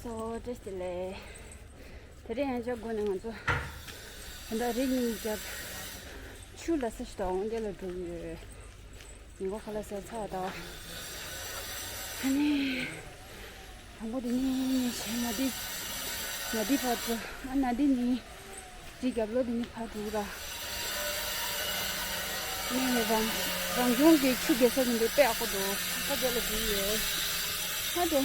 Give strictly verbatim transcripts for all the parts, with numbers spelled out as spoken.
ཨོ་བཀྲ་ཤིས་བདེ་ལེགས། དེ་རིང་ཡང་ཅག་སྒོ་ནས་ང་ཚོ་ད་ལྟ་རི་གཉིས་བརྒྱབ། ཆུ་ལ་ས་ཞིག་དང་འོང་སྐད་ལ་འགྲོ་གི་ཡོད། ཉིན་གུང་ཁ་ལག་ཟས་ཚར་བ་དང་། ཨ་ནི། དང་པོ་དེ་ནི་བྱས་ན་འདི། ན་འདི་བར་འགྲོ། ཨ་ན་འདི་ནི། འདི་རྒྱབ་ལོགས་དེ་ནི་ཕར་འགྲོ་ར། ནི་རང་རང་བྱུང་གི་ཆུ་རྒྱག་ས་ཡིན་པས་དཔེ་ཡག་པོ་འདུག་ཁ་རྒྱབ་ལ་འགྲོ་གི་ཡོད། ཧ་དེ།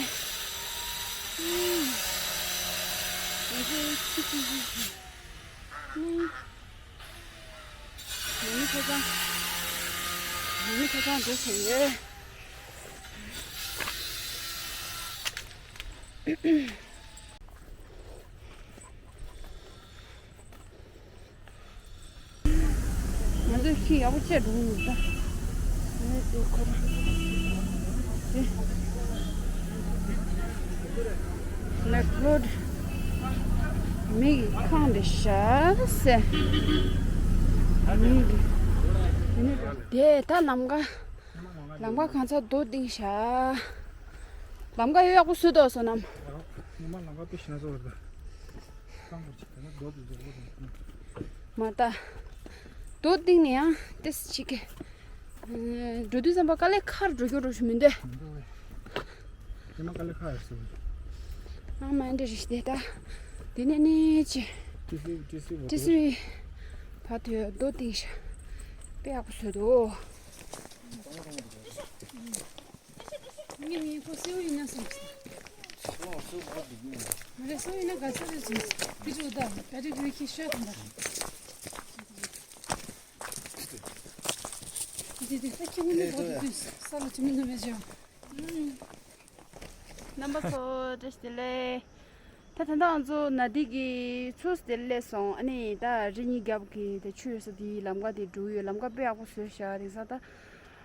ང་ཚོའི་ཆུ་ཆུ་ཆུ་ཆུ། ནི། ནི་ཁ་སང་། ནི་ཁ་སང་འགྲོ་བྱས་ཡོད། ང་ཚོས་ཤི་ཡག་པོ་བཅད་འགྲོ་གི་འདུག་ད། ངས་དེ་ཁོ་རང་། དེ། ལེགས་རོཌ། མི་གི་ཁང་དེ་ཤ་ཟེ། མི་གི། དེ་ནས་དེ་ད་ལམ་ཀ། ལམ་ཀ་གང་ཚ་རྡོ་བཏིང་ཤག་ལམ་ཀ་ཡོད་ཡག་པོ་བཟོས་འདུག་བསོད་ནམས། ངོ་མ་ལམ་ཀ་དཔེ་ཞེ་ན་བཟོ་བར་འདུག་གཙང་པོ་ཅིག་དེ་ན་རྡོ་དེ་རྡོ་རྡོ་དང་། མ་ད། རྡོ་བཏིང་ནས་ཡང་ཏེས་ཅིག་གི། འགྲོ་དུས་ཙམ་པ་དཀའ་ལས་ཁག་འགྲོ་རྒྱུ་འགྲོ་ཞུ་མི་འདོད། མི་འདུག་བས། དེ་མ་དཀའ་ལས་ཁག་ཡོད་སོང་། ཨ་མ་འདྲ་རེད་དེ་ད། དེ་ནས་ནི་ཅི། ཏི་སི་ཏི་སི་བ་ཏི་སི་བ། བ་དུ་རྡོ་བཏིང་ཤག་དཔེ་ཡག་པོ་བཟོས་འདུག་ངའི་མིང་ཁོ་སེའུ་ཡིན་ན་སོང་ཟེར། ཁོ་སེའུ་ཁོ་འདི་ཡིན། མ་རེད་སེའུ་ཡིན་ན་ག་ཚོད་རེད་སོང་ཟེར། དེ་ཚོ་ད་ད་རེ་རེ་ཁྱི་ཤོད་དང་། དེ་དེ་ད་ཁྱི་མི་འདུག་ད་དེ་དུས་ས་ལ་ཁྱི་མི་འདུག་མེད་ཅེས། རྣམ་པ་ཚོ་བཀྲ་ཤིས་བདེ་ལེགས། ད་ད་ལྟ་ང་ཚོ་ན་དི་གི་ཚུར་དེ་སླེབས་སོང་། ཨ་ནི་ད་རི་གཉིས་རྒྱབ་ཀྱི་དེ་ཆུ་ཡོད་ས་དེའི་ལམ་ཀ་དེ་འགྲོ་གི་ཡོད། ལམ་ཀ་དཔེ་ཡག་པོ་བཟོས་ཤག་དེང་སང་ད།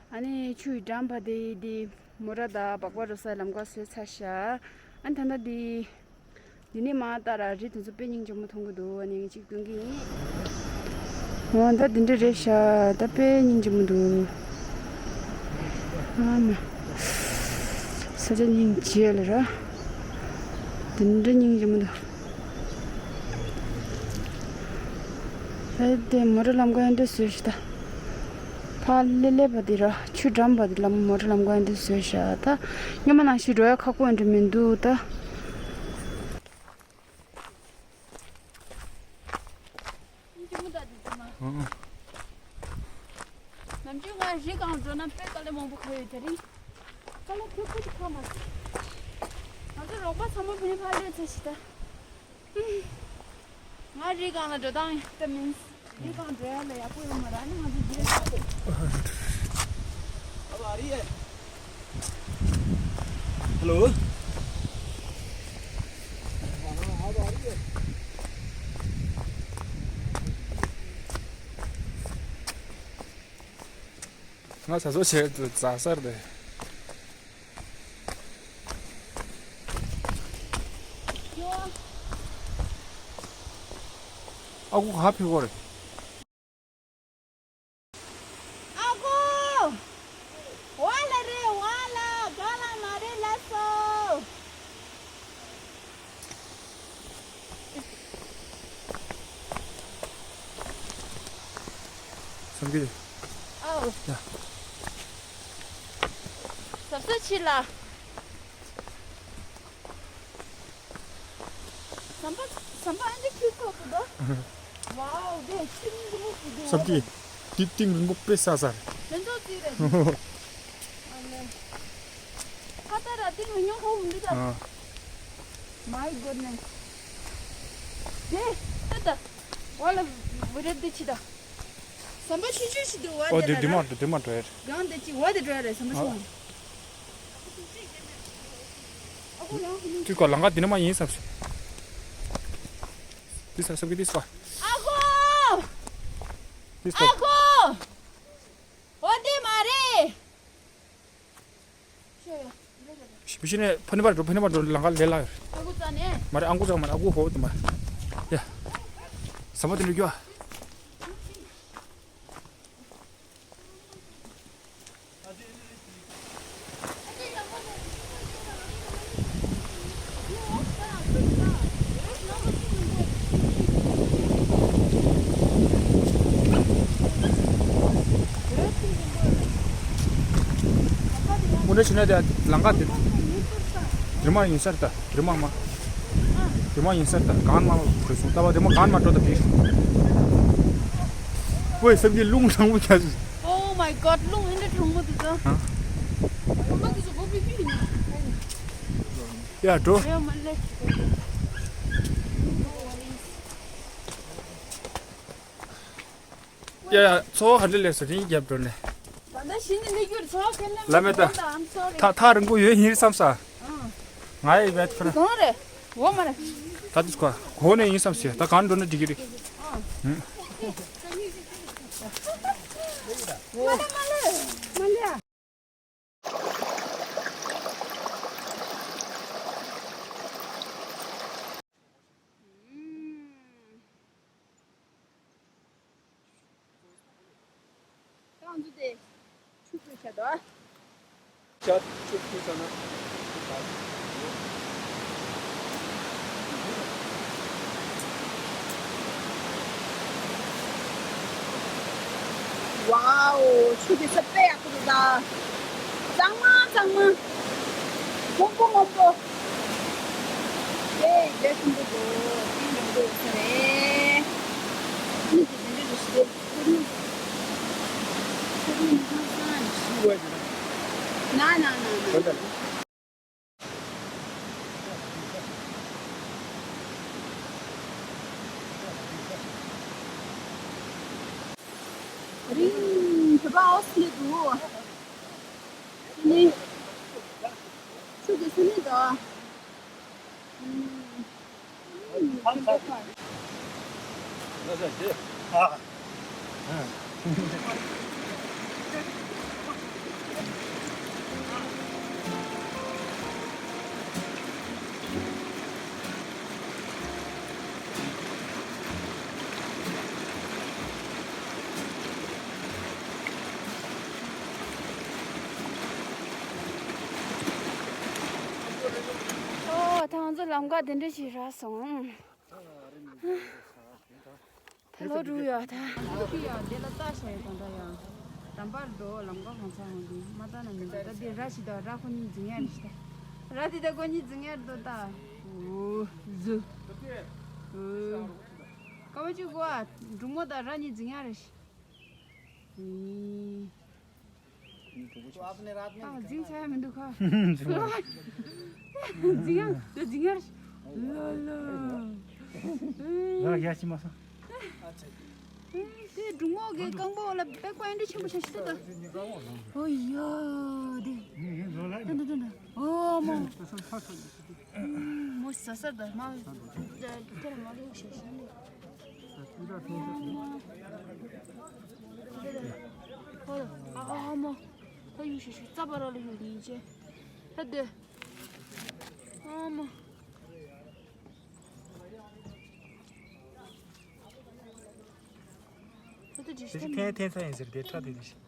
ཨ་ནི་ཆུ་ཡི་འགྲམ་པ་དེ་དེ་མོ་ར་དང་སྦག་སྦག་འགྲོ་ས་ལམ་ཀ་བཟོས་ཚར་ཤག་ཨ་ནི་ད་ལྟ་དེ་འདི་ནས་མར་ལྟ་ར་རི་དེ་ཚོ་དཔེ་སྙིང་རྗེ་མོ་མཐོང་གི་འདུག་ཨ་ནི་ངས་གཅིག་སྟོན་གི་ཡིན། འོ་ད་འདི་འདྲ་རེད་ཤག་ད་དཔེ་སྙིང་རྗེ་མོ་འདུག་ཨ་མ། ས་ཆ་སྙིང་རྗེ་ལ་ར། འདི་འདྲ་སྙིང་རྗེ་མོ་འདུག་ཨེ་དེ་མོ་ར་ལམ་ཀ་ཡང་འདྲ་བཟོས་ཤག་ད། ཕར་ལེ་ལེ་བ་དེ་ར་ཆུ་འགྲམ་བ་དེ་ལམ་མོ་ར་ལམ་ཀ་ཡང་འདྲ་བཟོས་ཤག་ད། སྔོན་མ་ནང་བཞིན་འགྲོ་ཡ་ཁག་པོ་འདྲ་མི་འདུག་ད། ཨང་། ནམ་རྒྱུན་ང་རི་སྒང་འགྲོ་ན་དཔེ་དཀའ་ལས་མང་པོ་ཁག་ཡོད། དེ་རིང་དཀའ་ལས་ཁག་པོ་ཅིག་ཁག་མ་སོང་། ང་ཚོ་རོགས་པ་ཚང་མ་བུད་མེད་ཕར་སླེབས་ཚར་ཤག་ད། ང་རི་སྒང་ལ་འགྲོ་སྟངས་ཡག་མིན། རི་སྒང་འགྲོ་ཡ་ལ་ཡག་པོ་ཡོད་མ་རེད། ཨ་ནི་ང་ཚོ་འདིར། ཧེ་ལོ། ང་ཟ་ཟོ་བྱས་འདུག་ཟ་སར་དེ། ཨ་ཁུ་ག་ཕེབས་ཀྱི་རེད། ཨ་ཁུ། བ་ལ་རེད་བ་ལ། ག་ལ་མ་རེད་ལ་སོ། སངས་རྒྱས། ཨའོ། ཡ། ཟབ་ཟབ་ཕྱི་ལ། ཟམ་པ་ཟམ་པ་ཨ་འདི་ཁྱུ་ཚོགས་སུ་འདུག་ཝའོ་དེ་ཁྱི་མི་འདི་མོ་ཞིག་འདུག་སངས་རྒྱས། དེ་གཏིང་རིང་པོ་དཔེ་ས་ས་རེད། དེ་ཚོ་ཅི་རེད། ཨ་ལེ། ཁ་ཏ་ར་ཏིང་རི་ཉོ་ཧོ་འདི་ད། ཨ། My goodness། དེ་ད་ད། ཝ་ལ་བི་རེད་དེ་ཅི་ད། ཟམ་པ་ཆུང་ཆུང་ཞིག་འདུག་ཝ་ཨོ་དེ་དེ་དེ་མ་འགྲོ་དེ་མ་འགྲོ་ཡ་རེད། གང་དེ་ཅི་ཝ་དེ་འགྲོ་ཡ་རེད་ཟམ་པ་ཆུང་བ། ཨ་ཁུ་ཡང་ཁུ་ནི། ཅི་ག་ལམ་ཀ་དེ་ནས་མ་ཡིན་བསམ་སོང་། དེ་ས་སོབ་ཀི་དེ་སོ། ཨ་ཁུ། དེ་སོ། ཨ་ཁུ། འོ་དེ་མ་རེད། ཤོད་ཡ། ཤི་ཤི་ནས་ཕ་ནི་པར་འགྲོ་ཕ་ནི་པར་འགྲོ་ལམ་ཀ་ལས་ལ། ཨ་ཁུ་རྩ་ནས། མ་རེད་ཨ་ཁུ་རྩ་མ་རེད་ཨ་ཁུ་ཧོ་དུ་མ། ཡ། ཟམ་པ་དེ་འགྲོ་རྒྱུ་ཨ། འདྲ་བྱས་ན་དེ་ལམ་ཁ་དེ། དེ་མ་ཡིན་ས་རེད་ད། དེ་མ་མ། དེ་མ་ཡིན་ས་རེད་ད། གང་མ་གོ་སོང་། ད་བ་དེ་མ་གང་མ་འགྲོ་ད་དེ། ཝེ་སེམས་ཀྱི་རླུང་གྲང་མོ་ཆགས། Oh my god, རླུང་འདི་འདྲ་གྲང་མོ་འདུག་ད། ཧ། ཨ་མ་དེ་ཚོ་གོ་བི་བི་ཡིན། ཡ་འགྲོ། ཡ་མ་ལེ། ཡ་ཡ། ཚོ་བ་ག་འདྲ་ལས་སོ་རིང་རྒྱབ་འགྲོ་ནས། ད་ལྟ་གཞི་ནས་སླེབས་རྒྱུར་ཚོ་བ་ཁས་ལེན་ལ་མེད་ད། I'm sorry. ཐག་ཐག་རིང་པོ་ཡོད་ཡིན་བསམ་ས། ཨ། ང་ཡི་བེད་ཁོ་ན། གང་རེད། འོ་མ་རེད། ད་དུས་ཁོ་གོ་ནས་ཡིན་བསམ་སི། ད་གང་འགྲོ་ན་འགྲིག་གི་རེད། ཨ། ཧུམ། མ་ལེ་མ་ལེ་མ་ལེ། ཏང་ཙུ་དེ་ཆུ་ཕུད་བྱ་དོ། ཅ་ཆུ་ཕུད་ས་ན། ཝའོ། ཆུ་དེ་ས་དཔེ་ཡག་པོ་འདུག་ད། གཙང་མ་གཙང་མ། སྔོན་པོ་སྔོན་པོ། ཨེ་རྒྱ་ཆེན་པོ་འདུག་ཅིང་ཡོང་གི་ཡོད་ས་རེད། མི་དེ་དེ་འདྲ་རེད་ཤི་དེ། ཁོ་རུ་ཁོ་རུ་མི་ཁ་སང་ཤི་བ་ཞིག་ན་ན་ན་ན། རིང་བོད་པ་ཨོ་སི་ལེ་འདུག་ནི་ཆུ་གི་སུ་ནི་དོ། ཨོ། ད་ང་ཚོ་ལམ་ཁ་དེ་འདྲ་ཞིག་རག་སོང་། ད་ལོ་དྲུག་ཡོད་ད། ཁྱི་ཡ་དེ་ལ་ལྟ་ཤ་ཡོད་དང་འདྲ་ཡ། དམ་པར་འགྲོ་ལམ་ཁ་གང་ཚ་ཧོང་དུ་མ་ལྟ་ན་མི་འདུག་ད་དེ་ར་ཞིག་དང་ར་ཁོ་གཉིས་འཛིང་ཡ་རེ་ཞིག་ད། ར་དེ་ད་ཁོ་གཉིས་འཛིང་ཡ་རེ་འདུག་ད། འུ་ཟུ། འུ། ཀ་བ་ཅུ་གོ་ཨ། འབྲུག་མོ་དང་ར་གཉིས་འཛིང་ཡ་རེ་ཞིག། འུ། ཨ་འཛིང་ཚ་ཡ་མི་འདུག་ཁ། འཛིང་ཡ་དེ་འཛིང་ཡ་རེ་ཞིག། ལ་ལ། ར་ཡ་ཅི་མ་སོང་། དེ་འབྲུག་མོ་གི་རྐང་པ་ལ་པེག་པ་ཨེ་འདྲ་ཆེན་པོ་ཆ་ཤི་ད། ཨོ་ཡ་དེ། ད་ད་ད་ད། ཨོ་མོ། མོ་ཟ་ས་ད་མ། ཁྱེད་མ་ལུག་ཤ་ཤ་ནི། ཨོ་ཨ་མོ། ད་ཡུ་ཤ་ཤ་རྩ་བ་ར་ལ་ཡུ་ལི་ཅེ། ད་དེ། ཨོ་མོ། ད་དེ་ཅི་ཞིག་ཐེན་ཐེན་ས་ཡིན་ཟེར་དེ་ཁྲ་དེ་ཅི་ཞིག་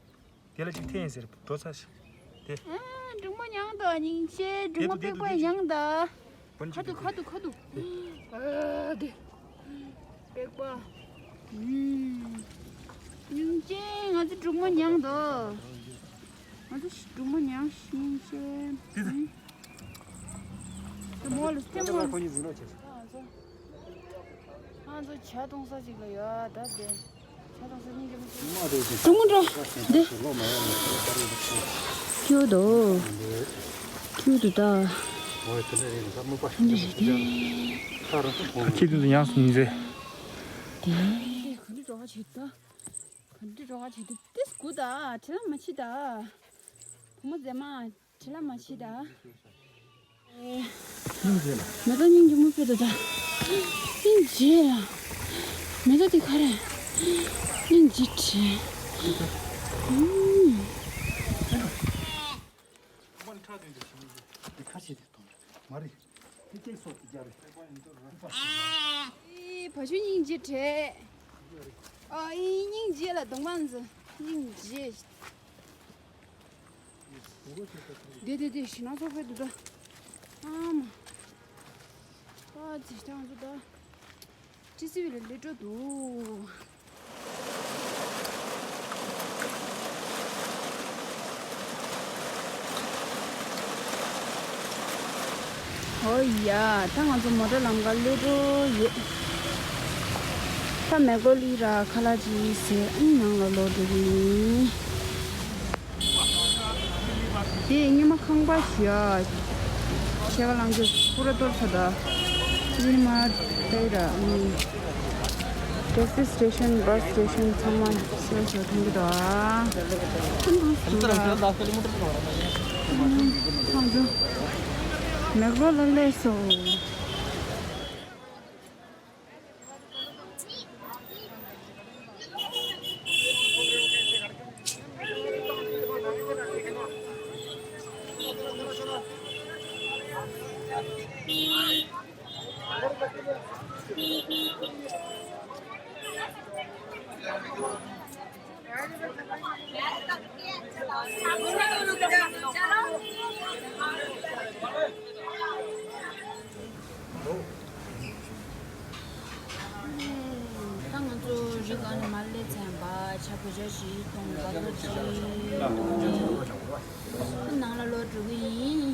དེ་ལ་ཅིག་ཐེན་ཡིན་ཟེར་འགྲོ་ཚར་ཞིག་དེ། ཨ་འབྲུག་མོ་མྱངས་དང་སྙིང་རྗེ། འབྲུག་མོ་པེག་པ་མྱངས་དང་། ཁ་ཐུག་ཁ་ཐུག་ཁ་ཐུག་ཨ་དེ། པེག་པ། སྙིང་རྗེ། ང་ཚོ་འབྲུག་མོ་མྱངས་དང་། ང་ཚོ་འབྲུག་མོ་མྱངས་སྙིང་རྗེ། དེ་མོ་ལ་སྟེ་མོ་ལ། ང་ཚོ་ཇ་འཐུང་ས་ཅིག་ལ་ཡོད་ད་དེ། ཇ་འཐུང་ས་སྙིང་རྗེ་མོ་ཅིག་འབྲུག་མོ་འགྲོ། འདི། ཁྱུ་དོ། ཁྱུ་དོ་ད། འདི་རེད་དེ། ཁྱི་དེ་ཚོ་ཡང་སུན་ཟེ། དེ། དེ་ག་འདྲ་འགྲོ་བ་བྱེད་ད། ག་འདྲ་འགྲོ་བ་བྱེད་ད། ཏིས་གུ་ད། ཁྲི་ལ་མ་ཕྱི་ད། བུ་མོ་མཛེས་མ། ཁྲི་ལ་མ་ཕྱི་ད། མེ་ཏོག་སྙིང་རྗེ་མོ་ཕེ་ཏོ་ད། སྙིང་རྗེ་ལ། མེ་ཏོག་དེ་ག་རེ། སྙིང་རྗེ་དྲན། ཨུམ། འདི་ཁ་ཕྱེ་དེ་གཏོང་མ་རེད། དེ་ཅེག་སོགས་ཀྱི་རྒྱ་རེད། ཨི་བ་ཤུ་སྙིང་རྗེ་དྲན། ཨ་ཨི་སྙིང་རྗེ་ལ་གདོང་མ་འཛིན། སྙིང་རྗེ། དེ་དེ་དེ་ཞི་ན་ཚོགས་པའི་འདུག་ད། ཨ་མ། ཨ་ཙི་ཤི་ཐང་འདུག་ད། ཅི་སི་བི་ལ་ལི་ཏྲོ་འདུག་ཨོ་ཡ། ད་ང་ཚོ་མོ་ཊ་ལམ་ཁ་སླེབས་འགྲོ་ཡོད། ད་མེག་ལོ་ལི་ར་ཁ་ལག་ཅིག་ཟས་ཨ་ནི་ནང་ལ་ལོག་འགྲོ་གི་ཡིན། དེ་སྔོན་མ་ཁང་པ་ཞིག་ཨ། ཁྱེད་ཀ་ལང་ཚོ་པུ་ར་གཏོར་ཚ་ད། ཅི་མ་ཏེ་ར་ཨ་ནི། ཊེག་སི་སི་ཊེ་ཤན། བྷ་སི་ཊེ་ཤན་ཚང་མ་སོ་སོ་མཐོང་གི་འདུག་ཨ། ཁོང་ཚོ་མེག་ལོ་ལ་སླེབས་སོང་། ད་ང་ཚོ་རི་སྒང་ནས་མར་སླེབས་ཚར་ཡིན་པ། ཇ་བོད་ཇ་ཞིག་འཐུང་། སྦྲ་གུར་ཅིག་འཐུང་། ནང་ལ་ལོག་འགྲོ་གི་ཡིན།